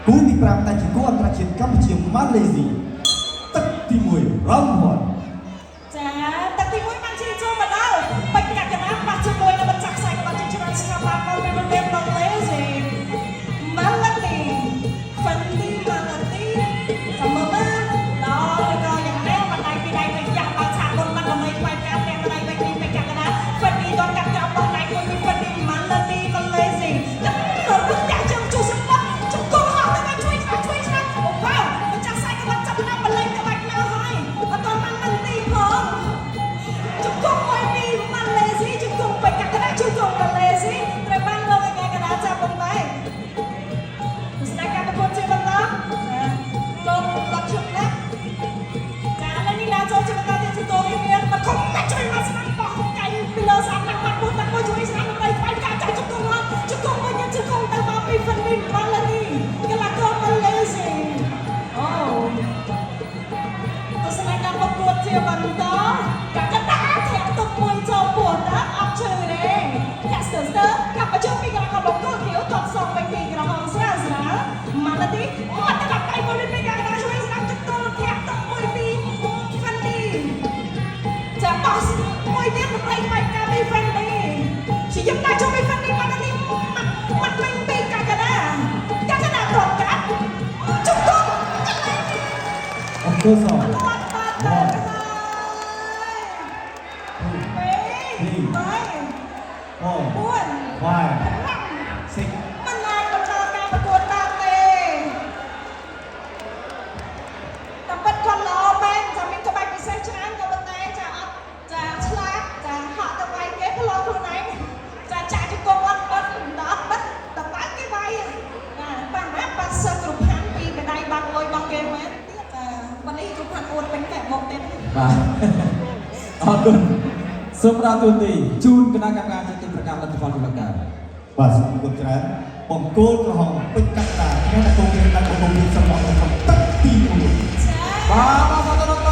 គូទី5តែជាគូអន្តរជាតិកម្ពុជាម៉ាឡេស៊ីទឹកទី1 round 1 ចាទឹកទី1បានជ្រាបចូលមកដល់ពេជ្រកកណាប៉ះជាមួយនឹងម្ចាស់ខ្សែក្បាត់ជាច្រើនឆ្នាំបានមកពីប្រទេសម៉ាឡេស៊ីម៉ាឡាទីហ្វិនឌីម៉ាឡាទីចាំមើលមើលដល់ឬក៏យ៉ាងណាបណ្ដៃពីដៃទៅយ៉ាស់បើកឆាកមុនបាត់ដើម្បីខ្វាយផ្កាផ្ទះបណ្ដៃវិញពីពេជ្រកកណាហ្វិនឌីទាន់កាត់ក្រោមបោះដៃមួយពីហ្វិនឌីម៉ាឡាទីម៉ាឡេស៊ីទឹករត់យ៉ាស់ជើងជួសម្បត្តិជង្គង់ហោះទៅជួយឆ្លាស់ជួយឆ្លាស់អូវ៉ាវម្ចាស់ខ្សែក្បាត់ចាប់ណាំបលេងក្បាច់មកហើយអត់ទាន់បានមិនទីផង ជង្គង់មួយពីម៉ាឡេស៊ីជង្គង់ពេជ្រកក្តាជង្គង់ម៉ាឡេស៊ីត្រូវបានលោកឯកកដាចាប់បំបែកទស្សនការប្រកួតជាបន្តចាលោកលក់ជុំណាចាឥឡូវនេះឡើងចូលជាបន្តទៀតជាតូរីមានមកខំកាច់ជួយមកស្នាមបោះកៃពីលើស្អាតណាស់បាត់ពុះតាក់មួយជួយស្នាមដើម្បីខ្វាយការចាក់ជង្គង់មកជង្គង់មួយទៀតជង្គង់ទៅមកពីហ្វិនមីម៉ាឡេស៊ីកីឡាករម៉ាឡេស៊ីអូ ទស្សនការប្រកួតជាបន្តកកតាធាក់ទុកមួយចូលពោះណាអត់ឈឺទេធាក់ស្ទើស្ទើកាប់បញ្ជុំពីក្រហមបង្គោលខៀវតបសងវិញពីក្រហមស្រាលស្រាលម៉ាឡាទីមកទៅដល់ដៃមួយពីកកតាជួយស្ដាប់ជង្គង់ធាក់ទុកមួយពីហ្វិនឌីចាបោះមួយទៀតប្រៃខ្វាយកាពីហ្វិនឌីជាយឹមដាក់ចូលពីហ្វិនឌីម៉ាឡាទីម៉ាត់ម៉ាត់វិញពីកកតាកកតាត្រត់កាត់ជង្គង់កន្លែងនេះ អង្គរស បាត់បាត់ទៅហើយពីរបី 4 បួន 5 ប្រាំ 6 មិនអាចបន្តការប្រកួតបានទេតែពិតគាត់ល្អមែនចាំមានក្បាច់ពិសេសច្រើនក៏ប៉ុន្តែចាអត់ចាឆ្លាតចាហក់ទៅវាយគេផ្លោខ្លួនឯងចាចាក់ជង្គង់អត់បិទអត់បិទតបើគេវាយចាប៉ះណាប៉ះសឹកគ្រប់ផាន់ពីបដៃបាំងលុយរបស់គេមែនទៀតចាប៉ុន្នេះគ្រប់ផាន់អួតពេញតែមកទៀត បាទអរគុណសូមផ្ដល់ទូទីជូនគណៈកម្មការជាតិប្រកាសលទ្ធផលកម្មការ បាទសូមអរគុណច្រើនបង្គោលក្រហមពេជ្រកក្តាខ្ញុំតគោមានដល់បង្គោលមានសម្បត្តិក្នុងទឹកទី1 ចា បាទបាទសូម